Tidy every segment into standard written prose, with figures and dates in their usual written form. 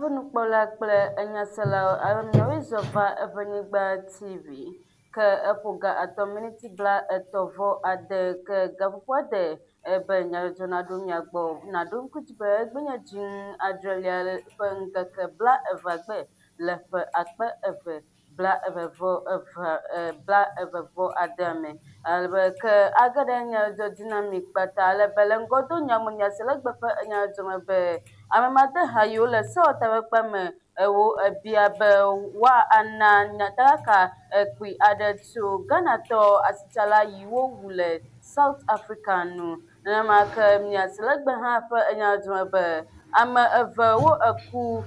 nukpɔla kple enyaselawo alo miawoe zɔ va Eʋenyigba TV. Ke eƒo ga atɔ miniti bla etɔ̃ vɔ ade ke gaƒoƒoa de be nyadzɔdzɔ naɖo mia gbɔ. Naɖo ŋku dzi be egbe nye dziŋ adrelia ƒe ŋkeke bla evea gbe le ƒe akpe eve bla eve vɔ eve bla eve vɔ adea me. Alebe ke age ɖe nyadzɔdzɔ dzi na mi kpata alebe le ŋgɔdonya me miase le egbe ƒe nyadzɔdzɔ me be ame made ha yiwo le sewɔtakpekpe me ewo ebia be woana nyatakaka kpui aɖe tso Ghanatɔ asitsala yiwo wu le South Africa nu. Nenema ke miase le egbe hã ƒe nyadzɔdzɔ me be ame eve wo eku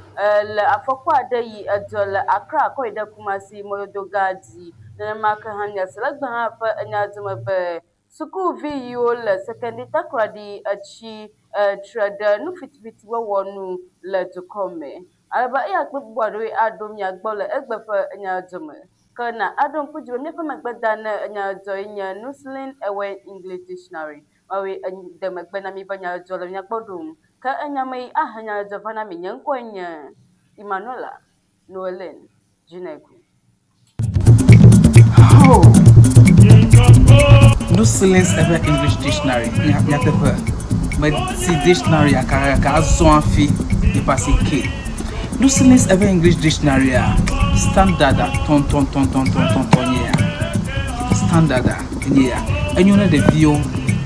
le afɔku aɖe yi edzɔ le Accra kɔ yi ɖe Kumasi mɔdodo gã dzi. Nenema ke hã miase le egbe hã ƒe nyadzɔdzɔ me be sukuvi yiwo le Sekondi Takoradi etsi tre ɖe nu fitifiti wɔwɔ nu le dukɔ me. Ale be eya kple bubu aɖewoe aɖo mia gbɔ le egbe ƒe nyadzɔdzɔ me. Ke na aɖo ŋku dzi be míaƒe megbeda ne nyadzɔdzɔ ye nye Nuslin Ewe English Dictionary. Woawoe de megbe na mí be nyadzɔdzɔ le mía gbɔ ɖom. Ke enya me yi ahe nyadzɔdzɔ va na mi. Nye ŋkɔe nye Emmanuela Noeline Jinegu. Oh! Nuslin Ewe English Dictionary nyateƒe meti dictionary kakaka azɔ hafi yeƒe asi ke. Nuslin Ewe English Dictionary a standard a tɔntɔntɔntɔntɔntɔn nye ya. Standard a enye ya. Enyo ne ɖeviwo,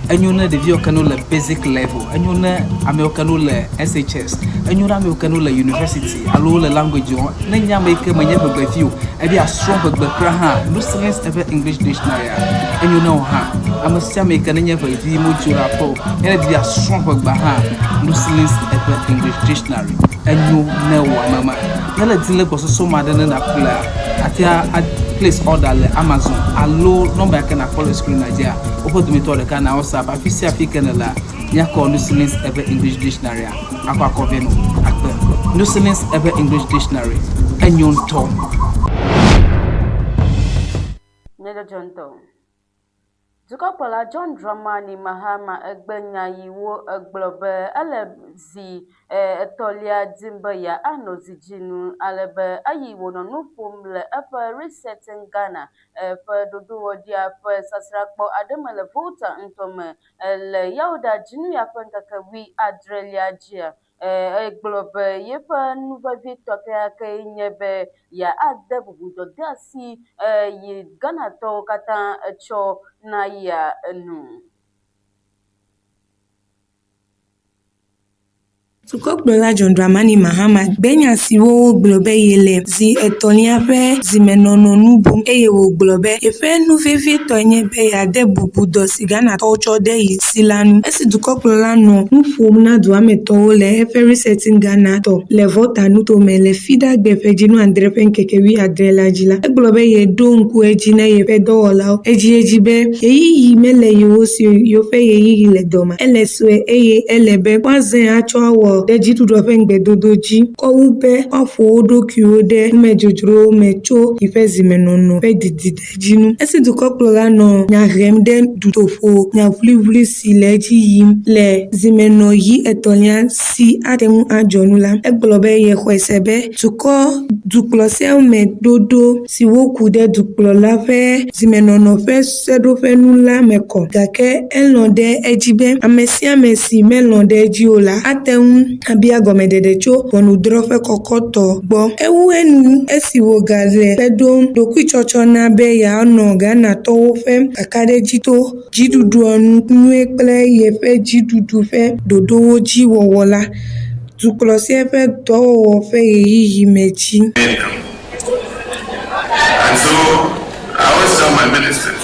enyo ne ɖeviwo ke ne wole basic level, enyo ne amewo ke ne wole SHS, enyo ne amewo ke ne wole university alo wole language wɔm. Ne nye ame yi ke menye ʋegbevi o, ebe yeasrɔ̃ ʋegbe kura hã, Nuslin Ewe English Dictionary a enyo ne wò hã. Ame sia ame yi ke nenye ʋevi medzo ɖe aƒe o, ne edi be yeasrɔ̃ ʋegbea hã, Nuslin Ewe English Dictionary enyo ne wò ame ma. Ne ele di le gbɔsɔsɔ me aɖe ne nàƒlea, àte ŋu a place order le Amazon alo nɔmba yi ke nàkpɔ le screen dzia, woƒe dometɔ ɖeka na WhatsApp. Afi sia afi ke nèlea, míakɔ Nuslin Ewe English Dictionary a akɔ akɔ vɛ nɔ akpe. Nuslin Ewe English Dictionary enyo ŋutɔ. Nyadzɔdzɔ ŋutɔ. Dukɔkplɔla John Dramani Mahama egbe nya yiwo egblɔ be ele zi etɔ̃lia dim be yeanɔ zi dzi nu ale be eyi wònɔ nu ƒom le eƒe Resetting Ghana ƒe ɖoɖowɔɖia ƒe sasrãkpɔ aɖe me le Volta ŋutɔ me le Yawoɖa dzinuya ƒe ŋkeke wuiadrelia dzia, Egblɔ be yeƒe nu vevitɔ kekeakee nye be yeade bubu dɔdeasi yi Ghanatɔwo katã tsɔ na yea nu. Dukɔkplɔla John Dramani Mahama gbe nya siwo wogblɔ be yele zi etɔ̃lia ƒe zimenɔnɔ nu bum eye wògblɔ be yeƒe nu vevitɔe nye be yeade bubu dɔ si Ghanatɔwo tsɔ de ye si la ŋu. Esi dukɔkplɔla nɔ nu ƒom na dua me tɔwo le eƒe Resetting Ghana tɔ le Volta nutome le Fiɖagbe ƒe dzinu adre ƒe ŋkeke wuiadre la dzi la, egblɔ be yeɖo ŋku edzi na yeƒe dɔwɔlawo edziedzi be ɣeyiɣi mele yewo si o, yewoƒe ɣeyiɣi le dɔme ele sue eye ele be woazãe atsɔ awɔ ɖe dziɖuɖua ƒe ŋugbedodo dzi kɔ wu be woaƒo wo ɖokuiwo ɖe numedzodzrowo me tso yiƒe zimenɔnɔ ƒe didi ɖe edzi ŋu. Esi dukɔkplɔla nɔ nya hem ɖe dutoƒo nyaʋliʋli si le edzi yim le zimenɔɣi etɔ̃lia si ate ŋu adzɔ nu la, egblɔ be yexɔe se be dukɔ dukplɔsea me ɖoɖo siwo ku ɖe dukplɔla ƒe zimenɔnɔ ƒe seɖoƒe nu la me kɔ, gake elɔ̃ ɖe edzi be ame sia ame si melɔ̃ ɖe edzi o la ate ŋu abia gɔmeɖeɖe tso Ʋɔnudrɔ̃ƒe Kɔkɔtɔ gbɔ. Ewu enu esi wògale kpe ɖom ɖokuitsɔtsɔ na be yeanɔ Ghanatɔwo ƒe kakaɖedzi to dziɖuɖua ŋu nyuie kple yeƒe dziɖuɖu ƒe ɖoɖowo dzi wɔwɔ la, dukplɔse ƒe dɔwɔwɔ ƒe ɣeyiɣi me dzi. And so I always tell my ministers,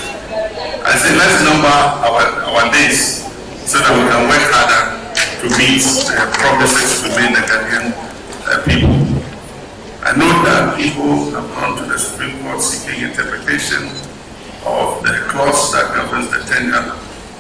I say let's number our, our days so that we can work harder to meet the promises we made the Ghanaian people. I know that people have gone to the Supreme Court seeking interpretation of the clause that governs the tenure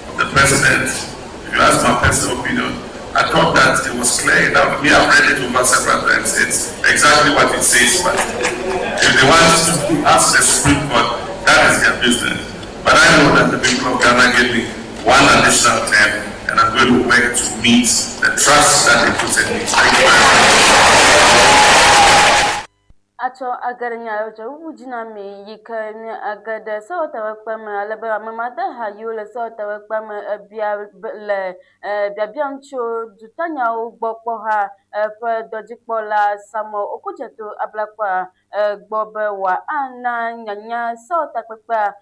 of the president. If you ask my personal opinion, I thought that it was clear enough. Me, I've read it over several times. It's exactly what it says, but if they want to ask the Supreme Court, that is their business. But I know that the people of Ghana gave me one additional term, and I'm going to work to meet the trust that they put in me. Thank you very much. Atsɔ age ɖe nya dzɔ wu dzi na mi yi ke nye age ɖe sewɔtakpekpe me ale be ame madeha yiwo le sewɔtakpekpe me ebia le biabiam tso dutanyawo gbɔ kpɔha ƒe dɔdzikpɔla Samuel Okudzeto Ablakwa gbɔ be wòana nyanya sewɔtakpekpea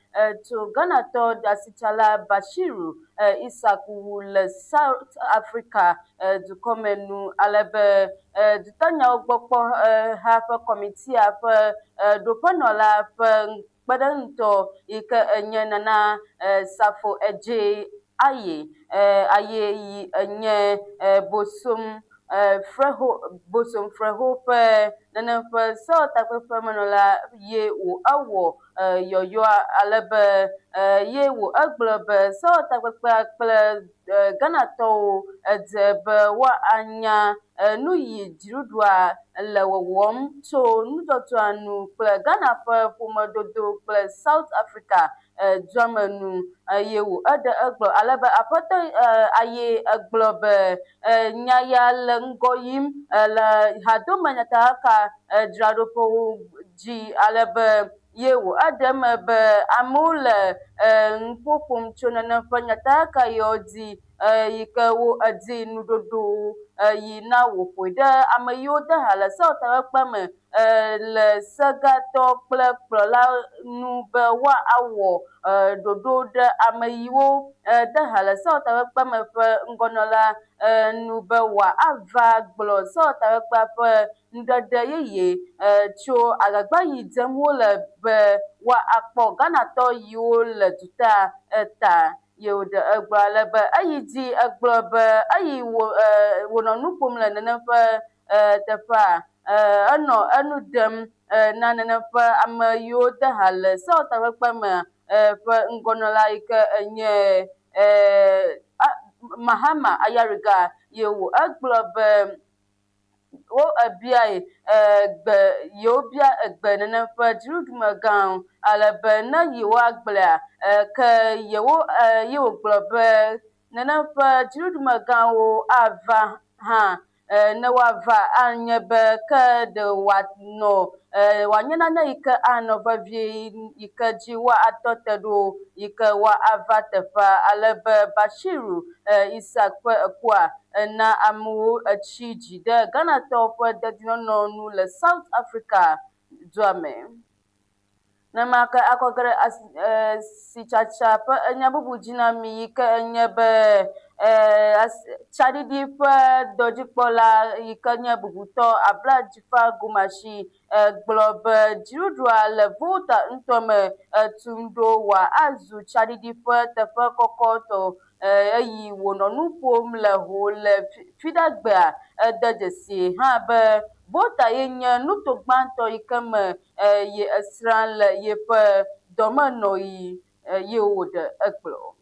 tso Ghanatɔ asitsala Bashiru Issac wu le South Africa dukɔme nu ale be dutanyawo gbɔ kpɔha ƒe kɔmitia ƒe ɖoƒenɔla ƒe kpeɖeŋutɔ yi ke enye Nana Safo Edze Aye Aye yi enye Bosom Freho Bosom Freho ƒe nenem ƒe sewɔtakpeƒemenɔla ye wò ewɔ yɔyɔa ale be ye wò egblɔ be sewɔtakpekpea kple Ghanatɔwo edze be woanya nu yi dziɖuɖua le wɔwɔm tso nudzɔdzɔa nu kple Ghana ƒe ƒomedodo kple South Africa dua me nu eye wò eɖe egblɔ ale be aƒetɔ aye egblɔ be nya ya le ŋgɔ yim le hadome nyatakaka dzraɖoƒewo dzi ale be ye wò eɖe eme be amewo le nuƒo ƒom tso nenem ƒe nyatakaka yawo dzi yi ke wo edi nuɖoɖowo yi na wòƒoe ɖe ame yiwo de ha le sewɔtakpekpe me le segatɔ kple kplɔla nu be woawɔ ɖoɖo ɖe ame yiwo de ha le sewɔtakpekpe me ƒe ŋgɔnɔla nu be wòava gblɔ sewɔtakpekpea ƒe nuɖeɖe yeye tso agbagba yi dzem wole be woakpɔ Ghanatɔ yiwo le duta ta. Ye wòɖe egblɔ ale be eyi dzi egblɔ be eyi wò wònɔ nu ƒom le nenem ƒe teƒea enɔ enu ɖem na nenem ƒe ame yiwo de ha le sewɔtakpekpe me ƒe ŋgɔnɔla yi ke enye Mahama Ayariga ye wò egblɔ be wo ebiae gbe yewo bia egbe nenem ƒe dziɖuɖumegãwo ale be ne yewoagblɔea ke yewo ye wògblɔ be nenem ƒe dziɖuɖumegãwo ava hã ne woava anye be ke ɖe wòanɔ wòanye nane yi ke anɔ vevie yi ke dzi woatɔ te ɖo yi ke woava teƒea ale be Bashiru Isaac ƒe ekua na amewo etsi dzi ɖe Ghanatɔwo ƒe dedienɔnɔ nu le South Africa dua me. Nenema ke akɔ ge ɖe asitsatsa ƒe enya bubu dzi na mi yi ke enye be tsaɖiɖi ƒe dɔdzikpɔla yi ke nye bubutɔ Abladzifa Gomashie gblɔ be dziɖuɖua le Volta ŋutɔ me tum ɖo wòazu tsaɖiɖi ƒe teƒe kɔkɔtɔ eyi wònɔ nu ƒom le ho le Fiɖagbea ede dzesi hã be Volta ye nye nuto gbãtɔ yi ke me ye esrã le yeƒe dɔmenɔɣi ye wòɖe egblɔ.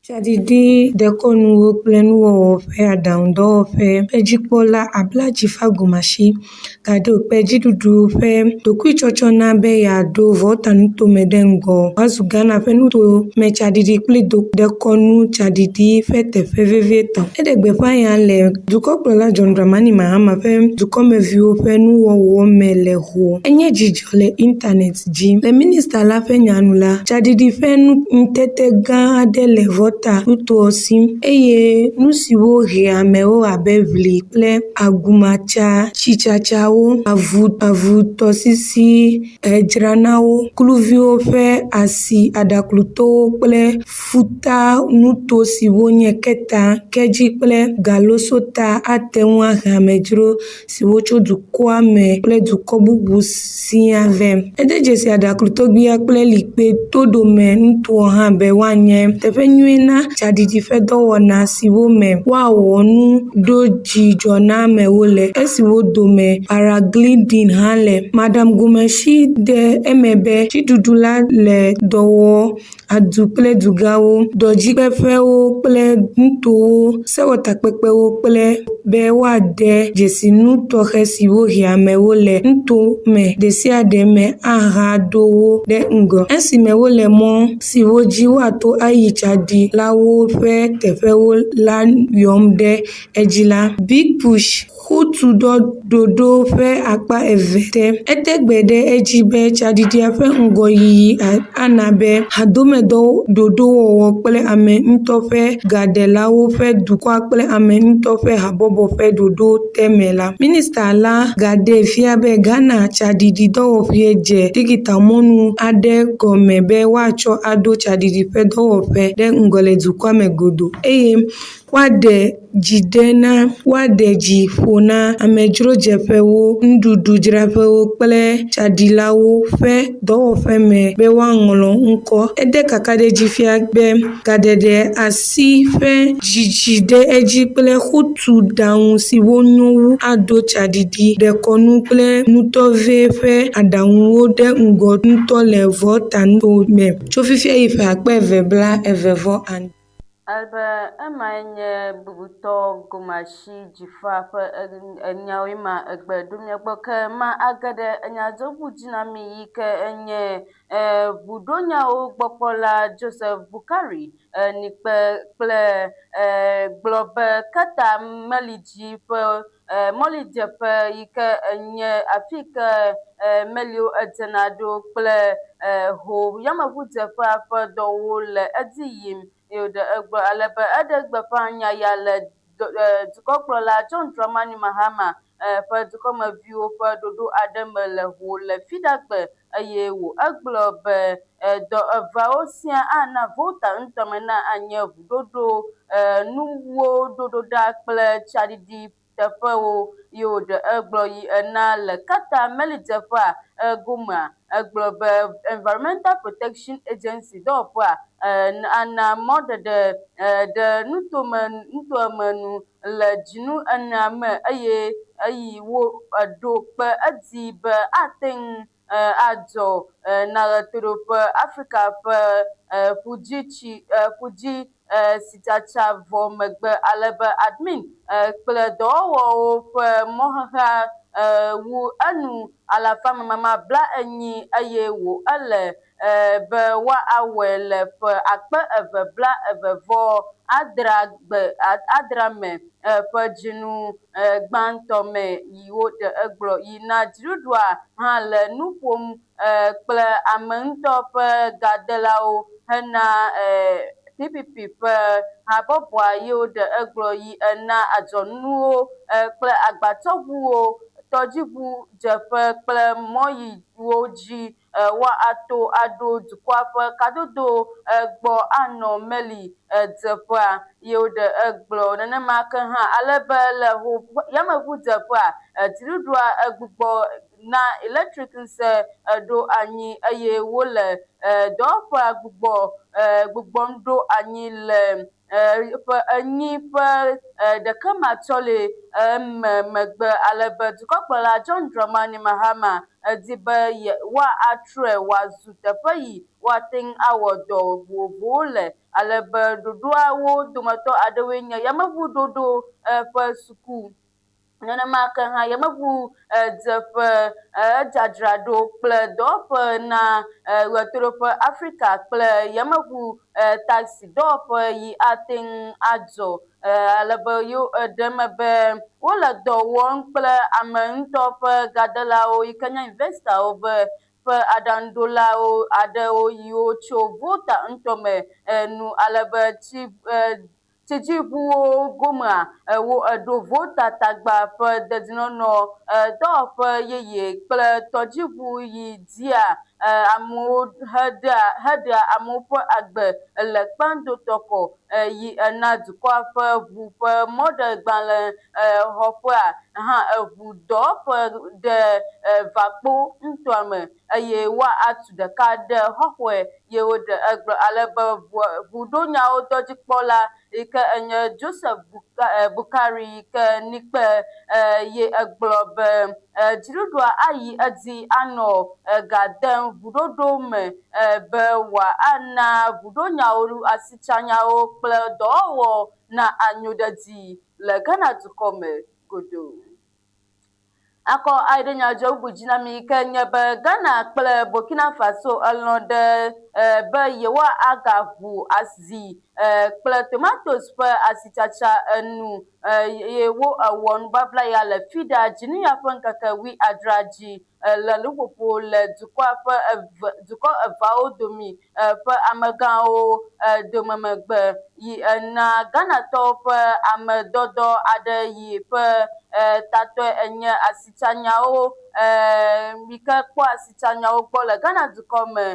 Tsaɖiɖi dekɔnuwo kple nuwɔwɔ ƒe aɖaŋudɔwɔƒe ƒe dzikpɔla Abladzifa Gomashie gaɖo kpe dziɖuɖu ƒe ɖokuitsɔtsɔna be yeaɖo Volta nutome ɖe ŋgɔ wòazu Ghana ƒe nutometsaɖiɖi kple dekɔnu tsaɖiɖi ƒe teƒe vevietɔ. Eɖe gbeƒã ya le dukɔkplɔla John Dramani Mahama ƒe dukɔmeviwo ƒe nuwɔwɔ me le Ho. Enye dzidzɔ le internet dzi. Le minista la ƒe nya nu la, tsaɖiɖi ƒe ŋutete gã aɖe le Volta nutoa si eye nu siwo hea amewo abe ʋli kple agumatsa, tsitsatsawo, avu, avutɔsisi edzranawo, kluviwo ƒe asi, aɖaklutowo kple futa nuto siwo nye Keta, Kedzi kple Galosota ate ŋu ahe amedzro siwo tso dukɔa me kple dukɔ bubu siaa vɛ. Ede dzesi aɖaklutɔgbia kple likpe toɖome nutoa hã be woanye teƒe nyui na tsaɖiɖi ƒe dɔwɔna siwo me woawɔ nu dodzidzɔnamewo le, esiwo dome paragliding hã le. Madam Gomashie ɖe eme be dziɖuɖu la le dɔ wɔm. adu kple dugãwo, dɔdzikpeƒewo kple nutowo, sewɔtakpekpewo kple be woade dzesi nu tɔxɛ siwo hiã amewo le nutome ɖesiaɖe me ahado wo ɖe ŋgɔ esime wole mɔ siwo dzi woato ayi tsaɖilawo ƒe teƒewo la yɔm ɖe edzi la. Big Push Xotudɔɖoɖo ƒe akpa eve te. Ete gbe ɖe edzi be tsaɖiɖia ƒe ŋgɔyiyi ana be hadomedɔɖoɖowɔwɔ kple ame ŋutɔ ƒe gadelawo ƒe dukɔa kple ame ŋutɔ ƒe habɔbɔ ƒe ɖoɖo te me la. Minista la gaɖee fia be Ghana Tsaɖiɖidɔwɔƒee dze digitalmɔnu aɖe gɔme be woatsɔ ado tsaɖiɖi ƒe dɔwɔƒe ɖe ŋgɔ le dukɔa me godoo eye Woaɖe dzi ɖe na, woaɖe dzi ƒo na amedzrodzeƒewo, nuɖuɖudzraƒewo kple tsaɖilawo ƒe dɔwɔƒe me be woaŋlɔ ŋkɔ. Ede kakaɖedzi fia be gaɖeɖe asi ƒe dzidzi ɖe edzi kple xotuɖaŋu siwo nyo wu ado tsaɖiɖi, dekɔnu kple nutɔvɛ ƒe aɖaŋuwo ɖe ŋgɔ ŋutɔ le Volta nuto me tso fifia yi ƒe akpe eve bla eve vɔ ade. Ale be emae nye bubutɔ Gomasi Dzifa ƒe enyawoe ma egbe ɖo mía gbɔ ke ma age ɖe enyadzɔŋu dzi na mi yi ke enye ʋuɖonyawo gbɔkpɔla Joseph Bukari Nikpe kple gblɔ be Keta meli dzi ƒe mɔlidzeƒe yi ke enye afi yi ke meliwo edzena ɖo kple ho yameʋudzeƒea ƒe dɔwo le edzi yim eye woɖe egblɔ ale be eɖe gbeƒã nya ya le dukɔkplɔla John Dramani Mahama ƒe dukɔmeviwo ƒe ɖoɖo aɖe me le ho le Fiɖagbe eye wò egblɔ be dɔ eveawo siaa ana Volta ŋutɔme na anye ʋuɖoɖo, nuwo ɖoɖoɖa kple tsaɖiɖi teƒewo ye wòɖe egblɔ yi ena le Kata melidzeƒea gomea. Egblɔ be Environmental Protection Agency dɔwɔƒea ana mɔɖeɖe ɖe nutome nutoa me nu le dzinu enea me eye eyi wo eɖo kpe edzi be ate ŋu adzɔ na Ɣetoɖoƒe Afrika ƒe ƒudzitsi ƒudzi sitsatsa vɔ megbe ale be admin kple dɔwɔwɔwo ƒe mɔxexea wu enu alafa memama 40 eye wò ele be woawɔe le ƒe 2028 gbe adrea me ƒe dzinu gbãtɔ me yi woɖe egblɔ yi na dziɖuɖua hã le nu ƒom kple ame ŋutɔ ƒe gadelawo hena PPP ƒe habɔbɔa ye woɖe egblɔ yi ena adzɔnuwo kple agbatsɔʋuwo, tɔdziʋudzeƒe kple mɔ yiwo dzi woato aɖo dukɔa ƒe kadodo gbɔ anɔ meli dzeƒea ye woɖe egblɔ. Nenema ke hã ale be le yameʋudzeƒea, dziɖuɖua gbugbɔ na elektrik-ŋusẽ ɖo anyi eye wole dɔwɔƒea gbugbɔ gbugbɔm ɖo anyi le ƒe enyi ƒe ɖekematsɔli eme megbe ale be dukɔkplɔla John Dramani Mahama di be woatrɔe wòazu teƒe yi woate ŋu awɔ dɔ vovovowo le ale be ɖoɖoawo dometɔ aɖewoe nye yameʋuɖoɖo ƒe suku. Nenema ke hã yameʋudzeƒe dzadzraɖo kple dɔwɔƒe na Ɣetoɖoƒe Afrika kple yameʋu taxi dɔwɔƒe yi ate ŋu adzɔ ale be yewo eɖe eme be wole dɔ wɔm kple ame ŋutɔ ƒe gadelawo yi ke nye investorwo be ƒe aɖaŋuɖolawo aɖewo yiwo tso Volta ŋutɔ me nu ale be tsi Tsidziʋuwo gomea, wo eɖo Volta tagba ƒe dedinɔnɔ dɔwɔƒe yeye kple tɔdziʋu yi dia amewo heɖea heɖea amewo ƒe agbe le Kpando-tɔkɔ yi ena dukɔa ƒe ʋu ƒe mɔɖegbalẽ xɔƒea hã eʋu dɔwɔƒe ɖe Vakpo nutoa me eye woatu ɖeka ɖe xɔxɔe ye woɖe egblɔ ale be ʋuɖonyawo dɔdzikpɔla yi ke enye Joseph Bukari yi ke nikpe ye egblɔ be dziɖuɖua ayi edzi anɔ ga dem ʋuɖoɖo me be wòana ʋuɖonyawo, asitsanyawo kple dɔwɔwɔ na anyo ɖe edzi le Ghana dukɔ me godoo. Akɔ ayi ɖe nyadzɔ bubu dzi na mi ke nye be Ghana kple Burkina Faso elɔ̃ ɖe be yewoagaʋu azi kple tomatoes ƒe asitsatsa enu eye wo ewɔ nubabla ya le Fiɖa dzinuya ƒe ŋkeke wuiadrea dzi le nuƒoƒo le dukɔa ƒe eve, dukɔ eveawo domi ƒe amegãwo dome megbe yi ena Ghanatɔwo ƒe amedɔdɔ aɖe yi ƒe tatɔe enye asitsanyawo yi ke kpɔa asitsanyawo gbɔ le Ghana dukɔ me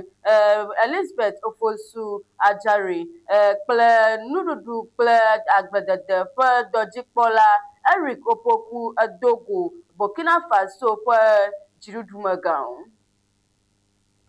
Elizabeth Ofosu Adjare kple nuɖuɖu kple agbledede ƒe dɔdzikpɔla Eric Opoku do go Burkina Faso ƒe dziɖuɖumegãwo.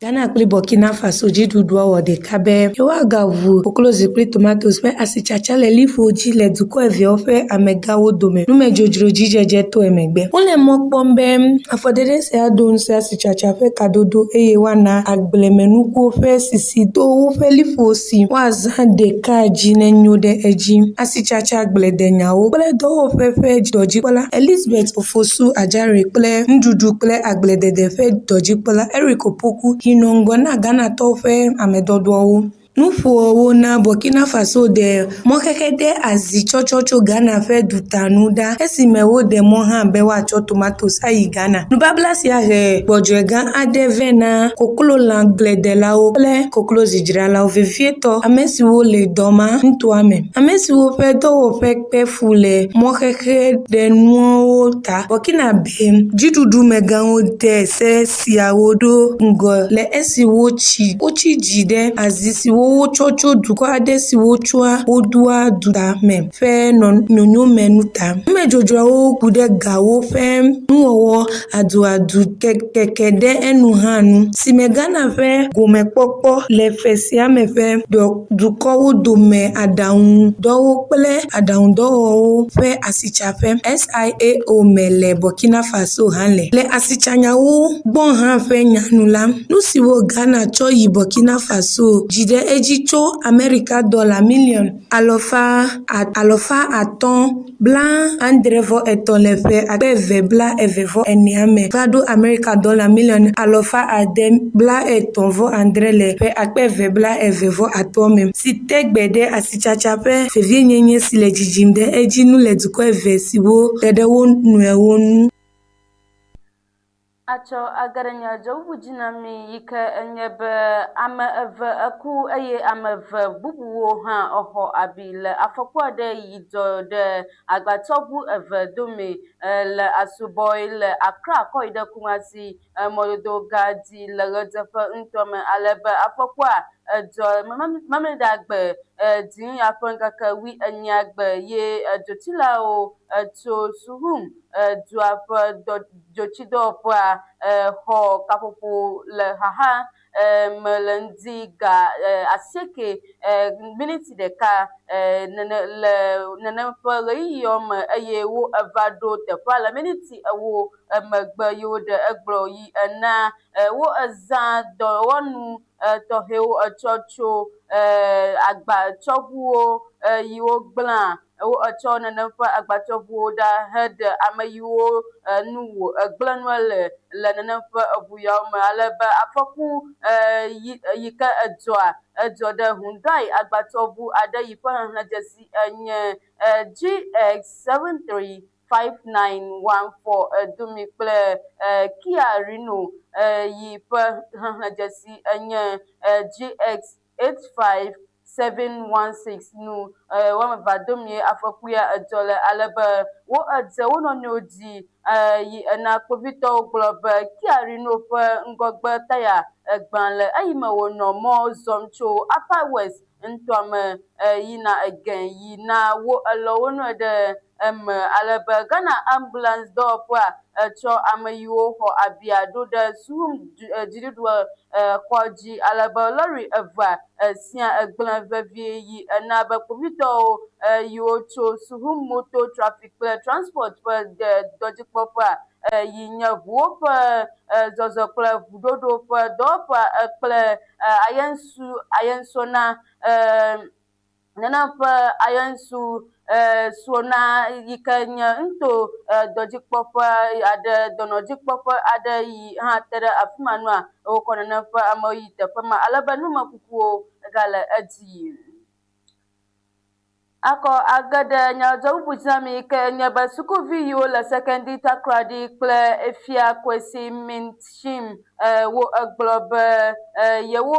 Ghana kple Burkina Faso dziɖuɖua wɔ ɖeka be yewoagaʋu koklozi kple tomatoes ƒe asitsatsa le liƒo dzi le dukɔ eveawo ƒe amegãwo dome numedzodzro dzidzedzetɔe megbe. Wole mɔ kpɔm be afɔɖeɖe sia ado ŋusẽ asitsatsa ƒe kadodo eye woana agblemenukuwo ƒe sisi to woƒe liƒo si woazã ɖekae dzi nenyo ɖe edzi. Asitsatsa agbledenyawo kple dɔwɔƒe ƒe dɔdzikpɔla Elizabeth Ofosu Adjare kple nuɖuɖu kple agbledede ƒe dɔdzikpɔla Eric Opoku yi nɔ ŋgɔ na Ghanatɔwo ƒe amedɔdɔawo. Nuƒoawo na Burkina Faso ɖe mɔxexe ɖe azi tsɔtsɔ tso Ghana ƒe dutanu ɖa esime woɖe mɔ hã be woatsɔ tomatos ayi Ghana. Nubabla sia he gbɔdzɔe gã aɖe vɛ na koklolãgbledelawo kple koklozidzralawo, vevietɔ ame siwo le dɔ ma nutoa me. Ame siwo ƒe dɔwɔƒe kpe fu le mɔxexeɖenuawo ta. Burkinabé dziɖuɖumegãwo de se siawo ɖo ŋgɔ le esi wotsi wotsi dzi ɖe azi siwo wotsɔ tso dukɔ aɖe siwo tsɔa wo doa duta me ƒe nyonyome nu ta. Numedzodzroawo ku ɖe gawo ƒe nuwɔwɔ aduadu keke ɖe enu hã ŋu, si me Ghana ƒe gomekpɔkpɔ le ƒe sia me ƒe Dukɔwo Dome Aɖaŋudɔwo Kple Aɖaŋudɔwɔwɔwo ƒe Asitsaƒe, SIAO, me le Burkina Faso hã le. Le asitsanyawo gbɔ hã ƒe nya nu la, nu siwo Ghana tsɔ yi Burkina Faso dzi ɖe edzi tso Amerika dɔla miliɔn 533 le ƒe 2024 me va ɖo Amerika dɔla miliɔn 636 le ƒe 2023 me, si te gbe ɖe asitsatsa ƒe vevienyenye si le dzidzim ɖe edzi nu le dukɔ eve siwo te ɖe wo nɔewo ŋu. Atsɔ age ɖe nye dzobubu dzi na mi yi ke enye be ame eve eku eye ame eve bubuwo hã exɔ abi le afɔku aɖe yi dzɔ ɖe agbatsɔʋu eve dome le Asubɔi le Accra kɔ yi ɖe Kumasi mɔdodo gã dzi le ɣedzeƒe ŋutɔ me ale be afɔkua edzɔ Memleɖagbe dziŋuya ƒe ŋkeke wuienyia gbe ye dzotsilawo tso Suhum dua ƒe dɔ Dzotsidɔwɔƒea xɔ kaƒoƒo le xaxa me le ŋdi ga asieke miniti ɖeka nene le nenem ƒe ɣeyiɣiawo me eye wo eva ɖo teƒea le miniti ewo megbe ye woɖe egblɔ yi ena wo ezã dɔwɔnu tɔxɛwo etsɔ tso agbatsɔʋuwo yiwo gblẽa Wo etsɔ nenem ƒe agbatsɔʋuwo ɖa heɖe ame yiwo nu wò egblẽ nua le le nenem ƒe eʋu yawo me ale be afɔku yi yi ke edzɔa edzɔ ɖe Hyundai agbatsɔʋu aɖe yi ƒe xexlẽdzesi enye GX735914 edomi kple Kia Rhino yi ƒe xexlẽdzesi enye GX85716 nu woame evea domee afɔkuia edzɔ le ale be wo edze wo nɔnɔewo dzi yi ena kpovitɔwo gblɔ be Kia Rhino ƒe ŋgɔgbe taya gbã le eyime wònɔ mɔ zɔm tso Upper West nutoa me yina ege yi na wo elɔ wo nɔe ɖe eme ale be Ghana Ambulance dɔwɔƒea tsɔ ame yiwo xɔ abia ɖo ɖe Suhum dziɖuɖu kɔdzi ale be lɔri evea sia egblẽ vevie yi ena be kpovitɔwo yiwo tso Suhum Motor Traffic kple Transport ƒe dɔdzikpɔƒea yi nye ʋuwo ƒe zɔzɔ kple ʋuɖoɖo ƒe dɔwɔƒea kple ayensu ayensona nenem ƒe ayensu sona yi ke nye ŋto dɔdzikpɔƒe aɖe dɔnɔdzikpɔƒe aɖe yi hã te ɖe afi ma nua wokɔ nenem ƒe amewo yi teƒe ma ale be numekukuwo gale edzi yim. Akɔ age ɖe nyadzɔdzɔ bubu dzi na mi yi ke nye be sukuvi yiwo le Sekondi Takoradi kple Efia Kwesi Mintshim wo egblɔ be yewo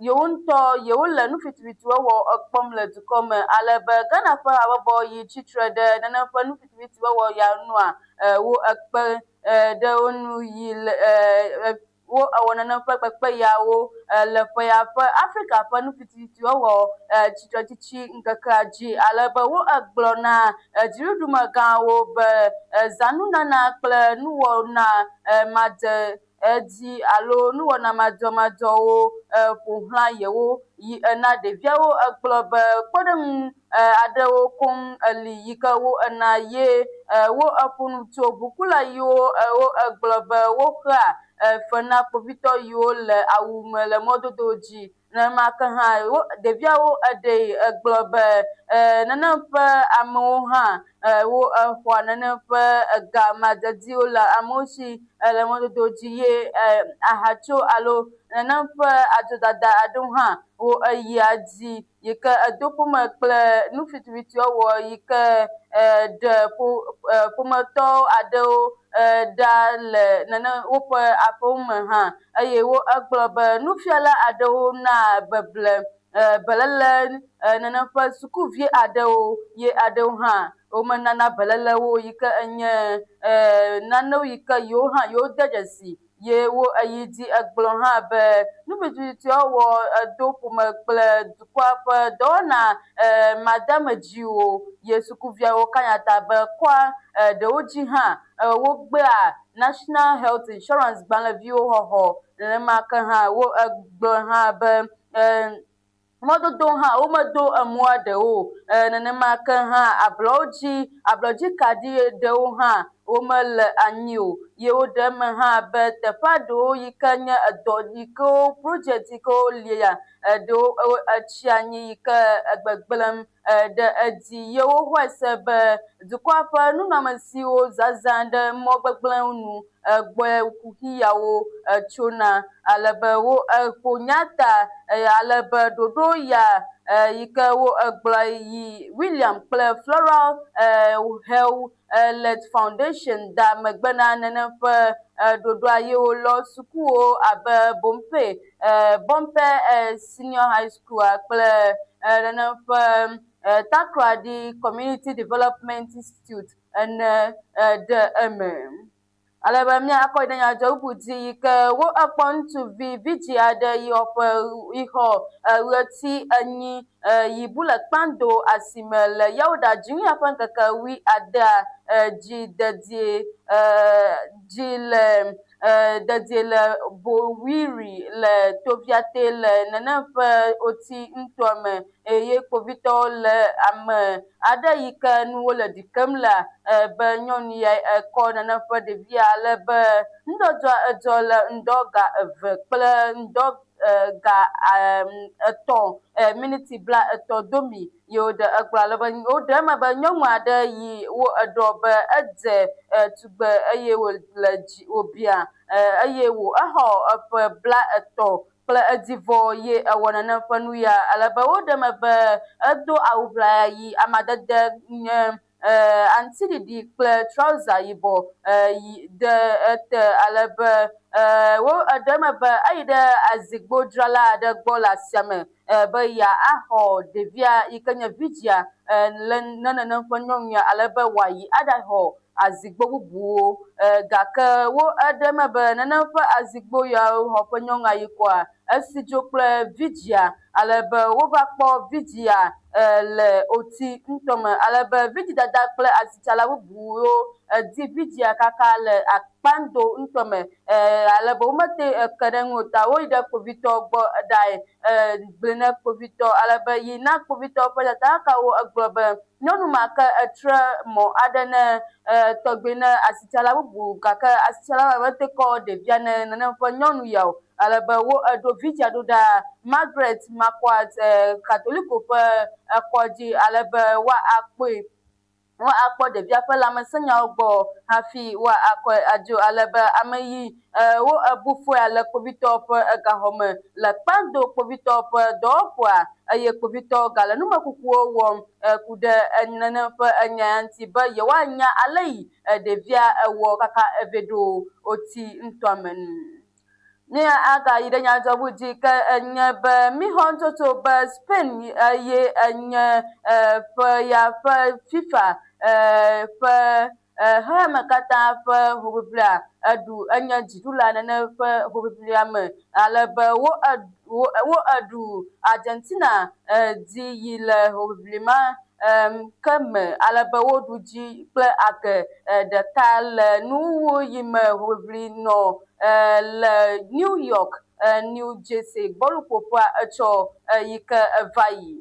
yewo ŋutɔ yewole nu fitifitiwɔwɔ kpɔm le dukɔ me ale be Ghana ƒe habɔbɔ yi tsitre ɖe nenem ƒe nu fitifitiwɔwɔ ya nua wo ekpe ɖe wo nu yi le Wo ewɔ nenem ƒe kpekpe yawo le ƒe ya ƒe Afrika ƒe nufitifitiwɔwɔ tsitretsitsi ŋkekea dzi ale be wo egblɔ na dziɖuɖumegãwo be zãnunana kple nuwɔna made edzi alo nuwɔna madzɔmadzɔwo ƒo xlã yewo yi ena ɖeviawo. Egblɔ be kpɔɖeŋu aɖewo koŋ li yi ke wo ena ye wo eƒo nu tso ʋukula yiwo wo egblɔ be woxea fe na kpovitɔ yiwo le awu me le mɔdodo dzi. Nenema ke hã wo ɖeviawo eɖee egblɔ be nenem ƒe amewo hã wo exɔa nenem ƒe ega madediwo le amewo si le mɔdodo dzi ye ahatso alo nenem ƒe adzodada aɖewo hã wo eyia dzi yi ke edo ƒome kple nu fitifitiwɔwɔ yi ke ɖe ƒometɔ aɖewo ɖa le nene woƒe aƒewo me hã eye wo egblɔ be nufiala aɖewo na beble beléle nene ƒe sukuvi aɖewo ye aɖewo hã womenana beléle wo yi ke enye nanewo yi ke yewo hã yewode dzesi Ye wo eyi dzi egblɔ hã be nufitifitiwɔwɔ do ƒome kple dukɔa ƒe dɔwɔna madeamedziwo. Ye sukuviawo ka nya ta be kɔa ɖewo dzi hã wogbea National Health Insurance gbalẽviwo xɔxɔ. Nenema ke hã wo egblɔ hã be Mɔdodo hã womedo emɔa ɖewo o. Nenema ke hã ablɔwo dzi, ablɔdzikaɖi ɖewo hã womele anyi o. Ye woɖe eme hã be teƒea ɖewo yi ke nye edɔ yi ke wo project yi ke wolia eɖewo etsi anyi yi ke egbegblẽm ɖe edzi. Ye woxɔe se be dukɔa ƒe nunɔamesiwo zazã ɖe mɔ gbegblẽwo nu gbɔe kuxi yawo tsona. Ale be wo ƒo nya ta ale be ɖoɖo ya yi ke wo gblɔ yi William kple Floral Hewlett Foundation da megbe na nenem ƒe ɖoɖoa ye wolɔ sukuwo abe Bompe, Bompe Senior High School kple nenem ƒe Takoradi Community Development Institute ene ɖe eme. Ale be míakɔ yi ɖe nyadzɔ bubu dzi yi ke wo ekpɔ ŋutsuvi vidzĩ aɖe yi xɔ yi xɔ ɣleti enyi yi bu le kpando asime le Yawoɖa dziŋuya ƒe ŋkeke wui adea dzi dedie dzi le dedie le Bowiri le Toviate le nenem ƒe oti ŋutɔa me eye kpovitɔwo le ame aɖe yi ke nu wole ɖi kem lea be nyɔnu ya ekɔ nane ƒe ɖevia ale be nudzɔdzɔa edzɔ le ŋdɔ ga eve kple ŋdɔ ga etɔ̃ miniti bla etɔ̃ domi ye woɖe egblɔ ale be woɖe eme be nyɔnu aɖe yi wo eɖɔ be edze tugbe eye wòle dzi wòbia eye wò exɔ eƒe bla etɔ̃ kple edzivɔ ye ewɔ nenem ƒe nu ya ale be woɖe eme be edo awu ʋlaya yi amadede nye aŋutiɖiɖi kple trɔza yibɔ yi ɖe ete ale be wo eɖe eme be eyi ɖe azigbodzrala aɖe gbɔ le asia me be yeaxɔ ɖevia yi ke nye vidzia le ne nenem ƒe nyɔnua ale be wòayi aɖaxɔ azigbo bubuwo. Gake wo eɖe eme be nenem ƒe azigbo yawo xɔ ƒe nyɔnua yi koa, esi dzo kple vidzĩa ale be wova kpɔ vidzĩa le oti ŋutɔ me ale be vidzidada kple asitsala bubuwo di vidzĩa kaka le akpando ŋutɔ me ale be womete ke ɖe eŋu o ta woyi ɖe kpovitɔ gbɔ ɖae gblɔe na kpovitɔ ale be yi na kpovitɔ ƒe nyatakakawo egblɔ be nyɔnu ma ke etre mɔ aɖe ne tɔgbi ne asitsala bubu gake asitsala ma mete kɔ ɖevia ne nenem ƒe nyɔnu ya o ale be wo eɖo vidzia ɖo ɖa Margaret Marquardt Katoliko ƒe kɔdzi ale be woakpɔe woakpɔ ɖevia ƒe lãmesẽnyawo gbɔ hafi woakɔe adzo ale be ame yi wo ebu fɔe le kpovitɔ ƒe gaxɔ me le Kpando kpovitɔ ƒe dɔwɔƒea eye kpovitɔ gale numekukuwo wɔm ku ɖe nenem ƒe enya ya ŋuti be yewoanya ale yi ɖevia ewɔ kaka eve ɖo woti ŋutɔa me nu. Mía agayi ɖe nyadzɔbu dzi ke enye be míxɔ nutsotso be Spain ye enye ƒe ya ƒe FIFA ƒe xexeame katã ƒe hoʋiʋlia eɖu enye dziɖula nene ƒe hoʋiʋlia me ale be wo wo eɖu Argentina dzi yi le hoʋiʋli ma ke me ale be woɖu dzi kple age ɖeka le nuwuwu yi me hoʋiʋli nɔ le New York, New Jersey bɔluƒoƒea etsɔ yi ke va yi.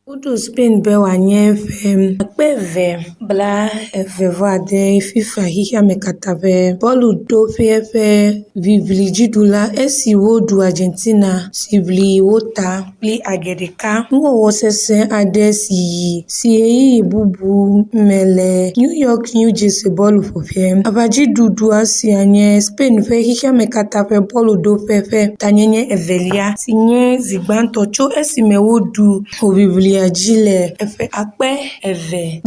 Woɖo Spain be wòanye ƒe 2026 FIFA Xexeame Katã ƒe Bɔluɖoƒe ƒe ʋiʋlidziɖula esi woɖu Argentina si ʋli wo ta kple age ɖeka. Nuwɔwɔ sesẽ aɖe si yi si ɣeyiɣi bubu me le New York New Jersey bɔluƒoƒe. Aʋadziɖuɖu sia nye Spain ƒe xexeame katã ƒe bɔluɖoƒe ƒe tanyenye evelia si nye zi gbãtɔ tso esime woɖu hoʋiʋlia dzi le ƒe 2004.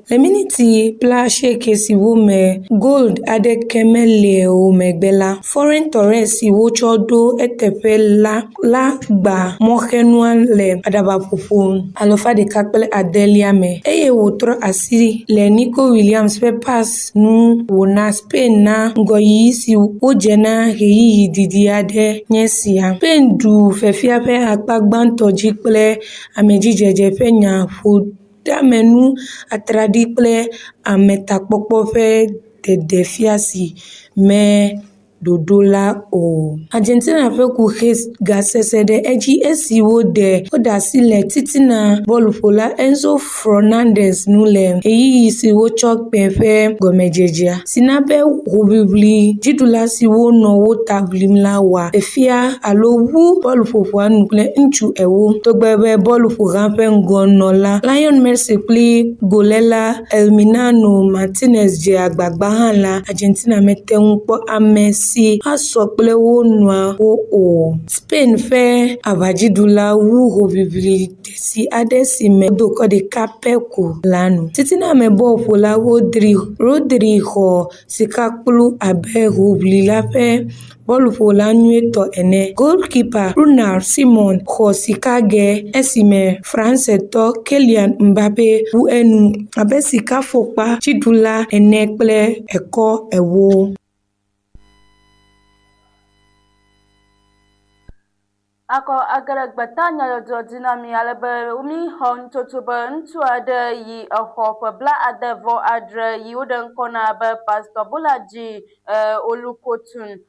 Le miniti 80 siwo me goal aɖeke mele o megbe la, Ferran Torres si wotsɔ ɖo eteƒe la la gbã mɔxenua le aɖabaƒoƒo alafa ɖeka kple adelia me eye wòtrɔ asi le Nico Williams ƒe pass ŋu wòna Spain na ŋgɔyiyi si wodze na ɣeyiɣi didi aɖe nye esia. Spain ɖu fefea ƒe akpa gbãtɔ dzi kple amedzidzedze ƒe nyaƒoɖeamenu atraɖii kple ametakpɔkpɔ ƒe ɖeɖefia si me ɖoɖo la o. Argentina ƒe kuxi gasesẽ ɖe edzi esi woɖe asi le titina bɔluƒola Enzo Fernandez ŋu le ɣeyiɣi si wotsɔ kpẽ ƒe gɔmedzedzea, si na be hoʋiʋli dziɖula siwo nɔ wo ta ʋlim la wɔa fefea alo wu bɔluƒoƒoa nu kple ŋutsu ewo. Togbɔ be bɔluƒoha ƒe ŋgɔnɔla Lionel Messi kple goléla Emiliano Martinez dze agbagba hã la, Argentina mete ŋu kpɔ ame si asɔ kple wo nɔewo o. Spain ƒe aʋadziɖula wu hoʋiʋli dzesi aɖe si me wodokɔ ɖeka pɛ ko la nu. Titinamebɔlƒola Rodri xɔ sikakplu abe hoʋlila ƒe bɔluƒola nyuietɔ ene. Goalkeeper Unai Simon xɔ sikage esime Fransetɔ Kylian Mbappe wu enu abe sikafɔkpa dziɖula ene kple ekɔ ewo. Akɔ age ɖe gbeta nyadzɔdzɔ dzi na mi ale be míxɔ nutsotso be ŋutsu aɖe yi exɔ ƒe 76 yi woɖe ŋkɔ na be Pastor Bolaji Olukotun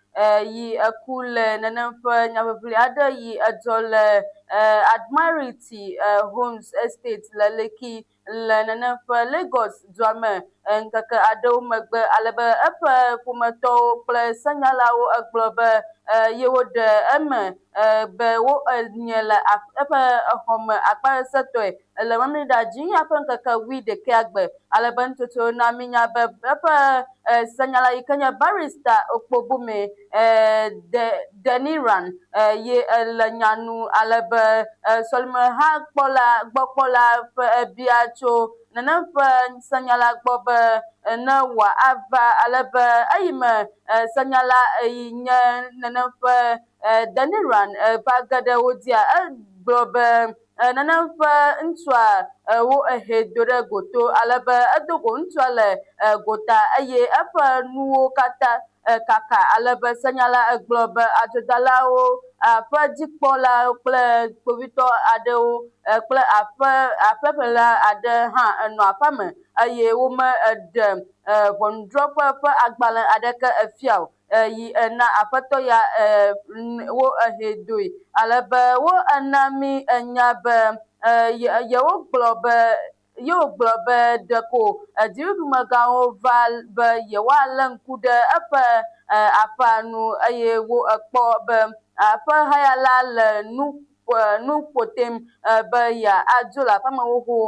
yi eku le nenem ƒe nyaʋiʋli aɖe yi edzɔ le Admiralty Homes Estate le Lekki le nenem ƒe Lagos dua me ŋkeke aɖewo megbe ale be eƒe ƒometɔwo kple senyalawo egblɔ be yewoɖe eme be wonye le eƒe xɔme akpasesẽtɔe le Memleɖa dzi ya ƒe ŋkeke wuiɖekɛa gbe ale be nutsotso na mínya be eƒe senyala yi ke nye barrister Okpobome Deniran ye le nya nu ale be sɔlemeha kpɔla gbɔkpɔla ƒe bia tso nenem ƒe senyala gbɔ be ne wòava ale be eyime senyala yi nye nenem ƒe Deniran va ge ɖe wo dzia, egblɔ be nenem ƒe ŋutsua wo ehe do ɖe goto ale be edo go ŋutsua le gota eye eƒe nuwo katã kaka ale be senyala egblɔ be adzodalawo, aƒedzikpɔla kple kpovitɔ aɖewo kple aƒe aƒeƒlela aɖe hã enɔ aƒea me eye womeɖe ʋɔnudrɔ̃ƒe ƒe agbalẽ aɖeke fia o. Yi ena aƒetɔ ya wo ehɛ doe ale be wo ena mí enya be yewogblɔ be Ye wògblɔ be ɖeko dziɖuɖumegãwo va be yewoalé ŋku ɖe eƒe aƒea ŋu eye wokpɔ be aƒehayala le nu nu ƒo tem be yeadzo le aƒea me xoxo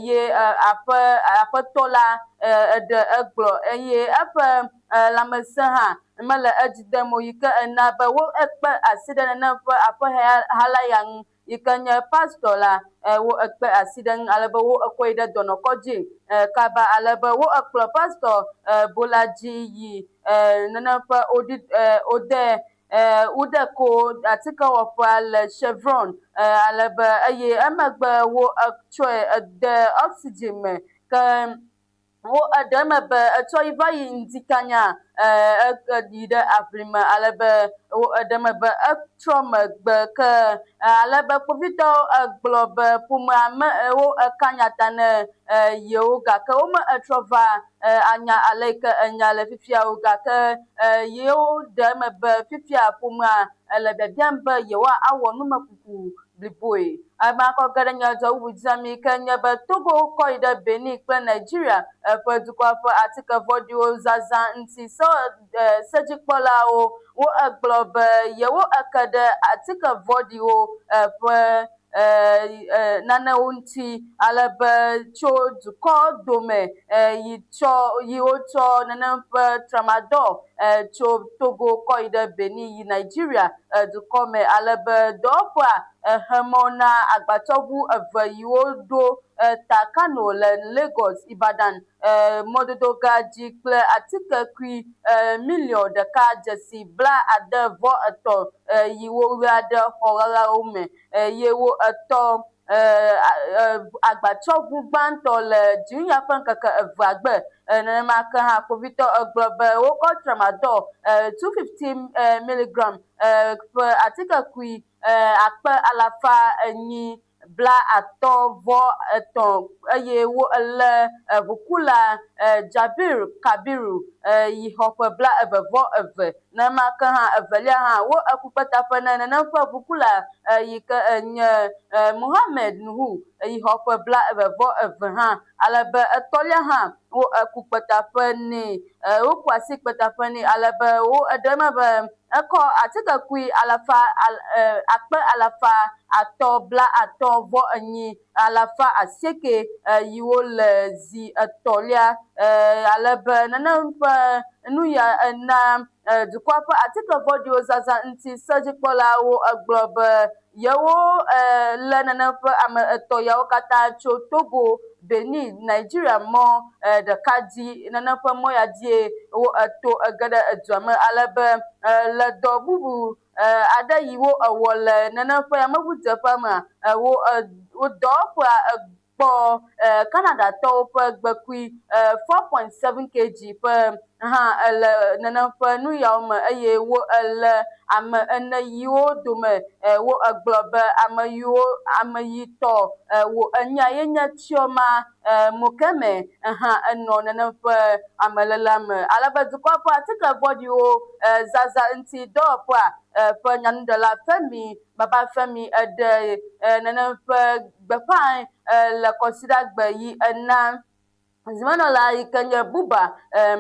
ye aƒe aƒetɔ la eɖe egblɔ eye eƒe lãmesẽ hã mele edzi dem o yi ke ena be wokpe asi ɖe nenem ƒe aƒehala ya ŋu. yi ke nye pastɔ la, wo ekpe asi ɖe eŋu ale be wo ekɔe yi ɖe dɔnɔkɔdzi kaba ale be wo ekplɔ pastɔ Bolaji yi nenem ƒe woɖi wode wode ko atikewɔƒea le Chevron ale be eye emegbe wo etsɔe de oxygen me ke Wo eɖe eme be etsɔ yi va yi ŋdi kanya yi ɖe aʋli me ale be wo eɖe eme be etrɔ megbe ke ale be kpovitɔwo egblɔ be ƒomea me wo eka nya ta ne yewo gake wome etrɔ va anya ale yi ke enya le fifia o gake yewo ɖe eme be fifia ƒomea ele biabiam be yewoa awɔ numekuku bliboe. Ema kɔ ge ɖe nyadzɔ bubu dzi na mí ke nye be Togo kɔ yi ɖe Benin kple Nigeria ƒe dukɔa ƒe atike vɔ̃ɖiwo zazã ŋuti se sedzikpɔlawo. Wo egblɔ be yewo eke ɖe atike vɔ̃ɖiwo ƒe nanewo ŋuti ale be tso dukɔ dome yi tsɔ yi wotsɔ nenem ƒe tramadol tso Togo kɔ yi ɖe Benin yi Nigeria dukɔ me ale be dɔwɔƒea exe mɔ na agbatsɔʋu eve yiwo ɖo ta Kano le Lagos, Ibadan mɔdodogã dzi kple atikekui miliɔn ɖeka dzesi 75 yi woɣla ɖe xɔ ɣaɣlawo me eye wo etɔ agbatsɔʋu gbãtɔ le dzinya ƒe ŋkeke evea gbe. Nenema ke hã kpovitɔ egblɔ be wokɔ tramadol 250 miligram ƒe atikekui akpe 450 eye wo elé ʋukula Jabir Kabiru yi xɔ ƒe 22. Nenema ke hã evelia hã wo eku kpetaƒe ne nenem ƒe ʋukula yi ke nye Mohammed Nuhu yi xɔ ƒe 22 hã ale be etɔ̃lia hã wo eku kpetaƒe nɛ. Woku asi kpetaƒe nɛ ale be wo eɖe eme be ekɔ atikekui alafa akpe 354,800 yiwo le zi etɔ̃lia ale be nenem ƒe nu ya ena dukɔa ƒe atike vɔ̃ɖiwo zazã ŋuti sedzikpɔlawo gblɔ be yewo lé nenem ƒe ame etɔ̃ yawo katã tso Togo, Benin, Nigeria mɔ ɖeka dzi. Nenem ƒe mɔ ya dzie wo eto ege ɖe edua me ale be le dɔ bubu aɖe yi wo ewɔ le nenem ƒe yameʋudzeƒea mea, wo wo dɔwɔƒea kpɔ Canadatɔwo ƒe gbekui 4.7 kg ƒe hã le nenem ƒe nu yawo me eye wo elé ame ene yiwo dome wo egblɔ be ame yiwo ame yi tɔ wo enya ye nye Chioma Mokeme hã enɔ nenem ƒe amelélea me. Ale be dukɔa ƒe atike vɔ̃ɖiwo zazã ŋuti dɔwɔƒea ƒe nyanuɖela Femi Babafemi eɖe nenem ƒe gbeƒãe le kɔsiɖagbe yi ena zimenɔla yi ke nye Buba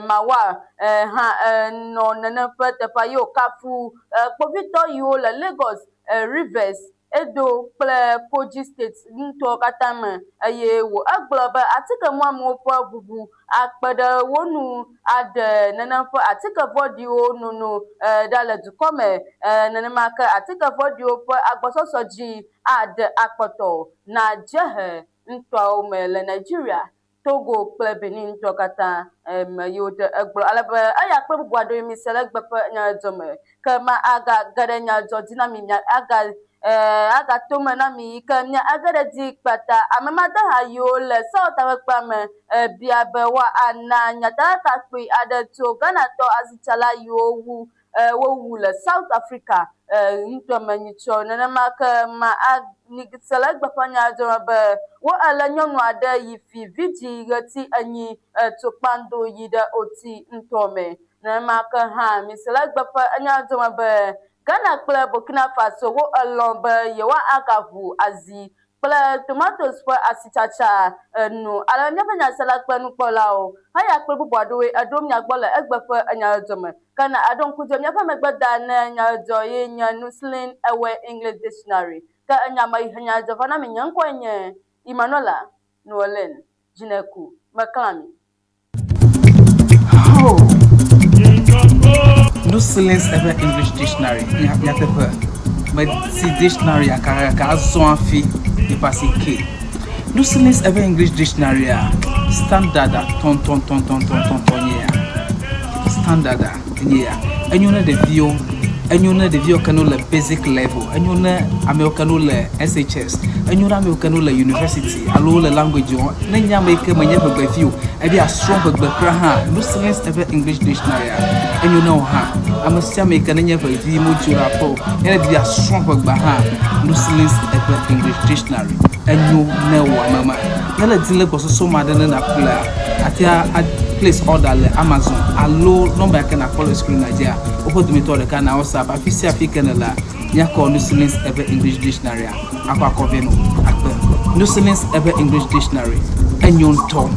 Mawa hã nɔ nenem ƒe teƒea ye wòkafu kpovitɔ yiwo le Lagos, Rivers, Edo kple Kogi State nutoawo katã me eye wò egblɔ be atike muamewo ƒe ʋuʋu akpe ɖe wo nu aɖe nenem ƒe atike vɔ̃ɖiwo nono ɖa le dukɔ me. Nenema ke atike vɔ̃ɖiwo ƒe agbɔsɔsɔ dzi aɖe akpɔtɔ na dziehe nutoawo me le Nigeria, Togo kple Benin nutoawo katã me ye woɖe egblɔ ale be eya kple bubu aɖewoe mise le egbe ƒe nyadzɔdzɔ me. Ke ma aga ge ɖe nyadzɔdzɔ dzi na mi mia aga Agato me na mi yi ke mía age ɖe edzi kpata. Ame madeha yiwo le sewɔtakpekpea me bia be woana nyatakaka kpui aɖe tso Ghanatɔ asitsala yiwo wu wowu le South Africa ŋutɔ me nyitsɔ. Nenema ke ma se le egbe ƒe nya dzɔ be wo ele nyɔnu aɖe yi fi vidzĩ ɣleti enyi tso Kpando yi ɖe Oti ŋutɔ me. Nenema ke hã mise le egbe ƒe nya dzɔ me be Ghana kple Burkina Faso wo elɔ̃ be yewoagaʋu azi kple tomatoes ƒe asitsatsa nu. Ale míaƒe nyasela kple nukpɔlawo, heya kple bubu aɖewoe eɖo mia gbɔ le egbe ƒe nyadzɔdzɔ me. Ke na aɖo ŋku dzi míaƒe megbeda ne nyadzɔdzɔ ye nye Nuslin Ewe English Dictionary. Ke enya me yi he nyadzɔdzɔ va na mi nye ŋkɔe nye Emmanuela Noelene Dzineku. Meklã mi. Oh. Nuslins eƒe English Dictionary nyateƒe meti dictionary akakaka azɔ hafi yeƒe asi ke. Nuslins eƒe English Dictionary a standard tɔntɔntɔntɔntɔntɔntɔ nye ya. Standard nye ya. Enyo ne ɖeviwo, enyo ne ɖeviwo ke no le basic level, enyo ne amewo ke no le SHS, enyo ne amewo ke no le university alo wole language wɔm. Ne nye ame yi ke menye ʋegbevi o, ebe yeasrɔ̃ ʋegbe kura hã, Nuslins eƒe English Dictionary enyo ne wò hã. Ame sia ame yi ke nenye ʋevi modzo ɖe aƒe o, ne edi be yeasrɔ̃ ʋegbea hã, Nuslins eƒe English Dictionary enyo ne wò ame ma. Ne ele di le gbɔsɔsɔ me aɖe ne nàƒlea, àte ŋu a place order le Amazon alo nɔmba yi ke nàkpɔ le screen-a dzia, woƒe dometɔ ɖeka na WhatsApp. Afi sia afi ke nèlea, míakɔ Nuslins eƒe English Dictionary-a akɔ akɔ vɛ nɔ akpe. Nuslins eƒe English Dictionary enyo ŋutɔ.